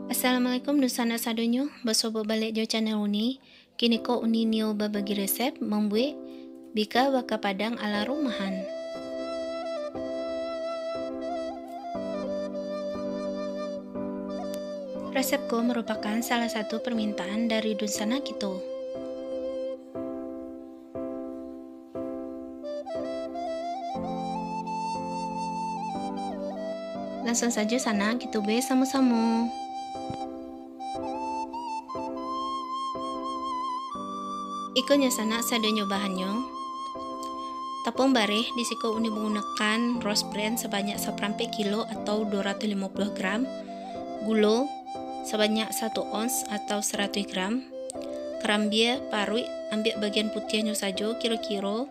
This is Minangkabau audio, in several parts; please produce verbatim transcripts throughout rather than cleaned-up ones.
Assalamualaikum dunsanak sadonyo, basobok baliak jo channel Uni. Kini ko Uni nio babagi resep mambuek bika baka Padang ala rumahan. Resep ko marupakan salah satu permintaan dari dunsanak kito. Langsuang sajo sanak kito buek samo-samo. Iko nyo sanak sadonyo bahannyo. Tapuang bareh, di siko Uni manggunokan rose bran sabanyak saparampek kilo atau duo ratuih limo puluah gram, gulo sabanyak satu ons atau saratuih gram, karambia paruik ambiak bagian putiahnyo sajo, kiro-kiro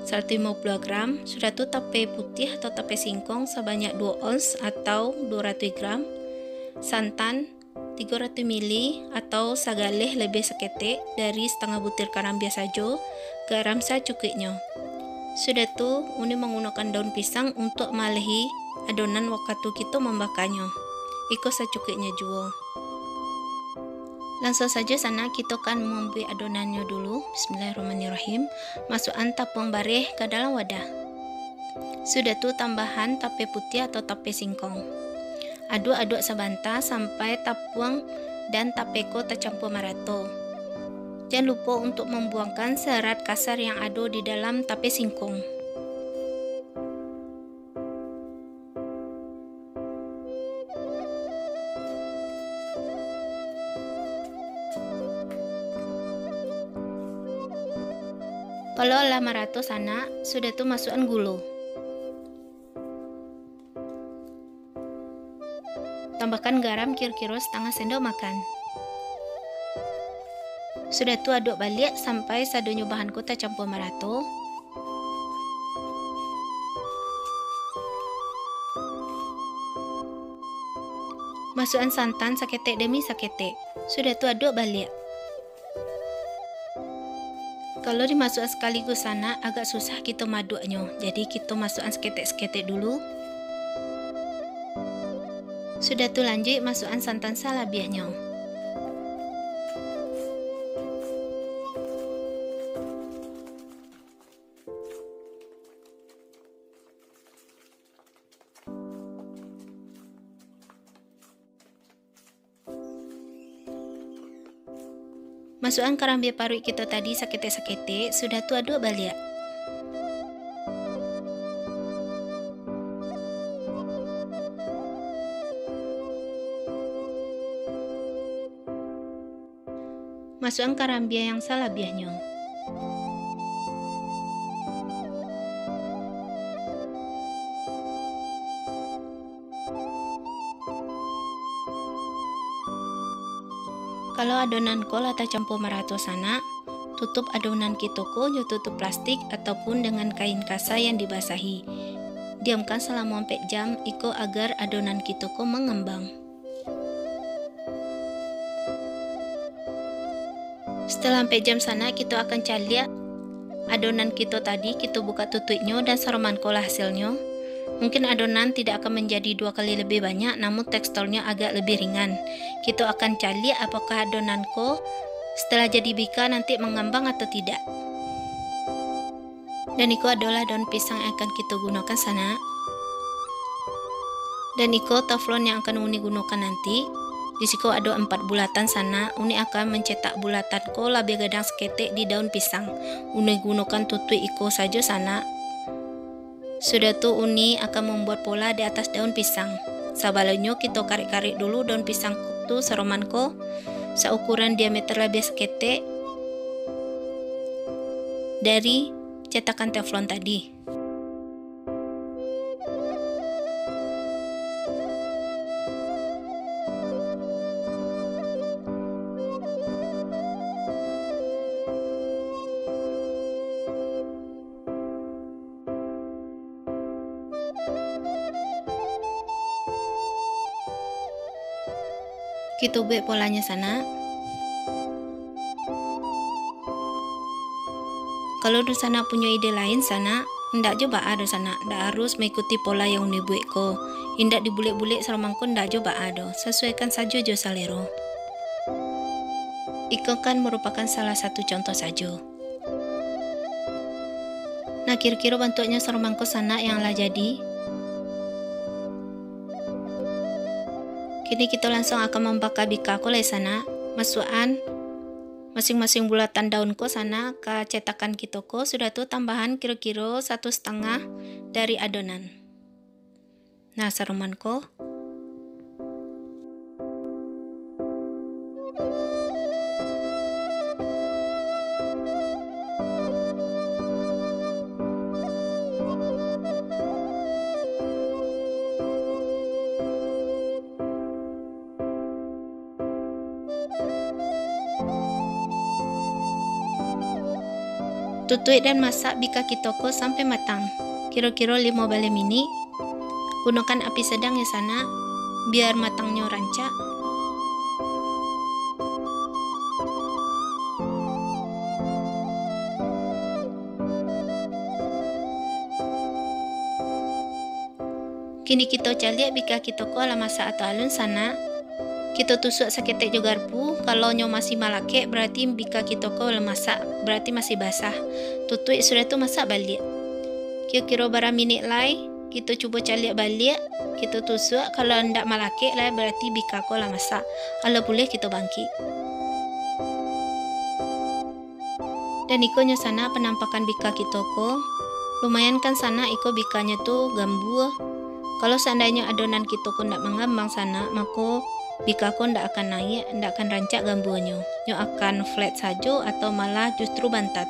saratuih limo puluah gram, sudah tu tapeh putiah atau tapeh singkong sabanyak duo ons atau duo ratuih gram, santan tigo ratuih mili atau sagaleh labiah saketek dari satangah butir karambia sajo, garam sacukuiknyo. Sudah tu, Uni manggunokan daun pisang untuak maalahi adonan wakatu kito mambakanyo. Iko sacukuiknyo juo. Langsuang sajo sanak, kito kan mambuek adonannyo dulu. Bismillahirrahmanirrahim. Masuakan tapuang bareh ka dalam wadah. Sudah tu tambahan tapeh putiah atau tapeh singkong. Aduak-aduak sabanta sampai tapuang dan tapeh ko tacampua marato. Jan lupo untuak mambuangkan serat kasar yang ado di dalam tapeh singkong. Kalau lah marato sanak, sudah tu masuakan gulo. Tambahkan garam kiro-kiro satangah sendok makan. Sudah tu aduak baliak sampai sadonyo bahan ko tacampua marato. Masuakan santan saketek demi saketek. Sudah tu aduak baliak. Kalau dimasuakan sakaligus sanak, agak susah kito maaduaknyo. Jadi, kito masuakan saketek-saketek dulu. Sudah tu, lanjuik masuakan santan salabiahnyo. Masuakan karambia paruik kito tadi saketek-saketek, sudah tu aduak baliak. Masuakan karambia yang salabiahnyo. Kalau adonan ko lah tacampua marato sanak, tutup adonan kito ko jo tutup plastik ataupun dengan kain kasa yang dibasahi. Diamkan salamo ampek jam, iko agar adonan kito ko mangambang. Setelah ampek jam sanak, kito akan caliak adonan kito tadi, kito bukak tutuiknyo, dan saroman ko lah hasilnyo. Mungkin adonan tidak akan menjadi dua kali lebih banyak, namun teksturnya agak lebih ringan. Kito akan caliak apakah adonan ko setelah jadi bika nanti mangambang atau tidak. Dan iko adolah daun pisang yang akan kito gunokan sanak. Dan iko teflon yang akan Uni gunokan nanti. Di siko ado empat bulatan sanak. Uni akan mancetak bulatan ko labiah gadang saketek di daun pisang. Uni gunokan tutuik iko sajo sanak. Sudah tu Uni akan mambuat pola di atas daun pisang. Sabalunnyo kito karek-karek dulu daun pisang tu saroman ko, saukuran diameter labiah saketek dari cetakan teflon tadi. Kito buek polanyo sanak. Kalau dunsanak punyo ide lain sanak, Indak jo baa doh sanak, indak harus maikuti pola yang uni buek ko. Indak dibulek-bulek saroman ko indak jo baa doh, sasuaikan sajo jo salero. Iko kan marupakan salah satu contoh sajo. Nah, kiro-kiro bantuaknyo saroman ko sanak yang lah jadi. Kini kito lansuang akan mambaka bika ko lai sanak. Masuakan masing-masing bulatan daun ko sanak ka cetakan kito ko, sudah tu tambahan kiro-kiro satu satangah dari adonan. Nah, saroman ko. Tutuik dan masak bika kito ko sampai matang, kiro-kiro limo baleh minik. Gunokan api sadang yo sanak, biar matangnyo rancak. Kini kito caliak bika kito ko alah masak atau alun sanak. Kito tusuak saketek jo garpu, kalau nyo masih malakek, barati bika kito ko alah masak, barati masih basah. Tutuik, sudah tu masak baliak. Kiro-kiro bara minik lai, kito cubo caliak baliak, kito tusuak, kalau ndak malakek lai, barati bika ko alah masak, alah buliah kito bangkik. Dan iko nyo sanak panampakan bika kito ko. Lumayan kan sanak iko bikanyo tu gambua. Kalau saandainyo adonan kito ko ndak mangambang sanak, mako bika ko ndak akan naiak, ndak akan rancak gambuanyo. Nyo akan flat sajo atau malah justru bantat.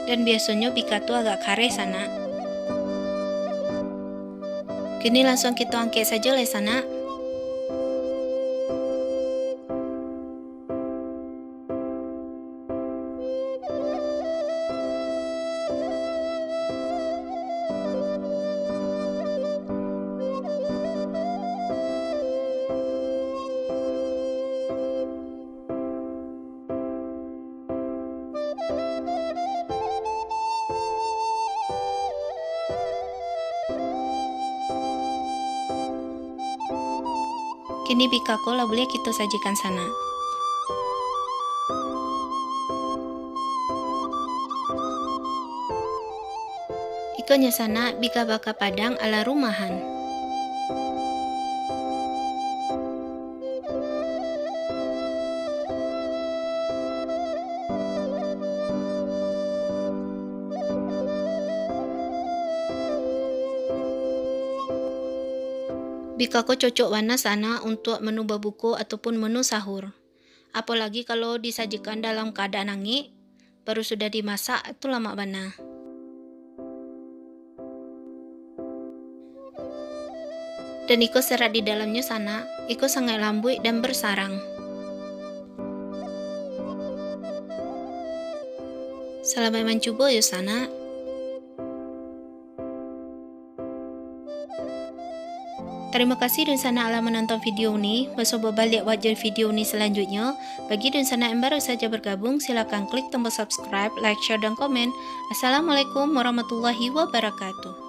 Dan biasonyo bika tu agak kareh sanak. Kini lansuang kito angkek sajo lai sanak. Kini bika ko lah buliah kito sajikan sanak. Iko nyo sanak, bika baka Padang ala rumahan. Bika ko cocok bana sanak untuak menu babuko ataupun menu sahur. Apolagi kalau disajikan dalam kaadaan angek, baru sudah dimasak, tu lamak bana. Dan iko serat di dalamnyo sanak, iko sangaik lambuik dan bersarang. Salamaik mancubo yo sanak. Tarimo kasih dunsanak lah manonton video uni. Basobok baliak wak jo video uni salanjuiknyo. Bagi dunsanak yang baru saja bergabung, silakan klik tombol subscribe, like, share, dan komen. Assalamualaikum warahmatullahi wabarakatuh.